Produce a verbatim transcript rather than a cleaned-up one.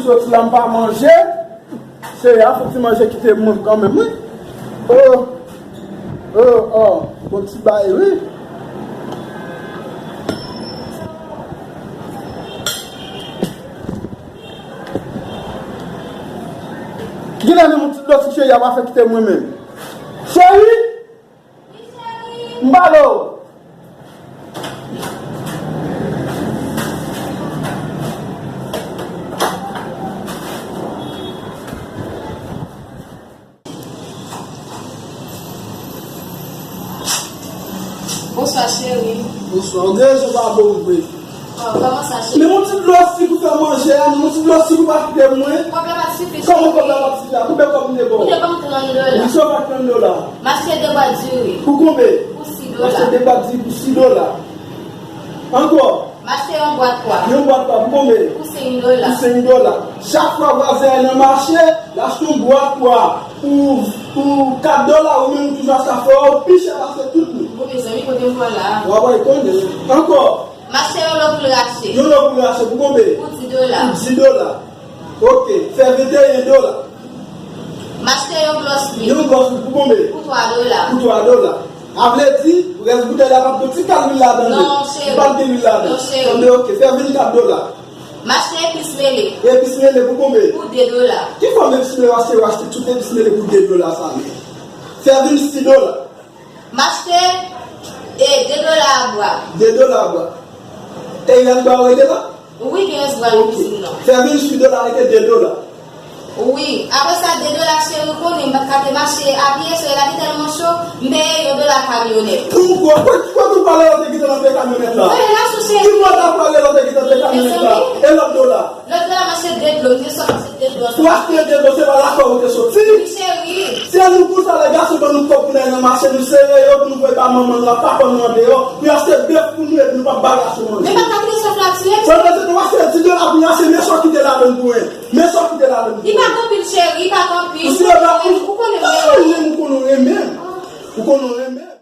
Soti la m pa manje. Cheri a, fò ti manje kite mwen kanmenm, wi. Oh, oh, oh, bon ti bay, wi. Genlè menm yon ti dlo ti cheri a pa fè kite mwen menm. Cheri! M pale w. Bonswa, cheri. Bonswa. Ou gen rezon pa bon vre. Oh, kòman sa, cheri? Men yon ti dlo sik pou fè manje a, men yon ti dlo sik pou pa kite mwen. Kòb la pa t sifi, cheri. Kòman kòb la pa t sifi a? Konbyen kòb m te ba w? Ou te ban m trant dola. Wi, se pa trant dola. M achte de bwat diri. Pou konbyen? Pou sis dola. M achte de bwat diri pou sis dola. Ankò? M achte yon bwat pwa. Yon bwat pwa pou konbyen? Pou senk dola. Pou senk dola. Chak fwa vwazen an nan mache, l achte yon bwat pwa pou, pou kat dola, ou menm ou toujou achte afè w pi chè pase tout moun. Bon, mezanmi, kote m pran la? W ap wè konnen. Ankò? M achte yon lo poul rache. Yon lo poul rache pou konbyen? Pou dis dola. Pou dis dola. Ok. Fè venteyen dola. M achte yon glòs lwil. Yon glòs lwil pou konbyen? Pou twa dola. Pou twa dola. A vle di, rès boutèy la p ap gen ti kal lwil ladan l. Non, cheri. Li p ap gen lwil ladan l. Non, cheri. Anben, ok. Fè vennkat dola. M achte epis mele. Epis mele pou konbyen? Pou de dola. Ki fòm epis mele w achte? W achte tout epis mele pou de dola sa menm. Fè vennsis dola. M achte, e, de dola a bwa. De dola a bwa. E rès bwa yo rete la? Wi, gen rès bwa nan kizin nan. Fè vennsis dola rete de dola. Wi. Apre sa, de dola, cheri, ou konnen, m pa t ka te mache a pye, solèy la te tèlman cho, m peye yon dola kamyonèt. Ou kwè, kwè, kwè tou pale lòt te gentan nan peye kamyonèt la? Solèy la cho, cheri. Ki manda pale lòt te gentan peye kamyonèt la? Mezanmi. E lòt dola? Lòt la, m achte de dlo, m te sot achte de dlo. Ou achte de dlo, se pa lakay ou te soti? Wi, cheri. Se nou konsa, lè gason ban nou kòb pou n al nan mache, nou sere yo pou nou voye ba manman nou ak papa nou andeyò, pou yo achte bèf pou nou, epi nou p ap ba gason manje. Men pa ta kite sof la tiye m. Mwen panse nou achte dis dola pou n achte, men sa w kite ladan l pou mwen. Men sa w kite ladan l pou mwen. Li pa t anpil, cheri, li pa t anpil. Ou si yo ba ou, ou konnen mwen renmen. Ou konnen w renmen. Ou konnen w renmen.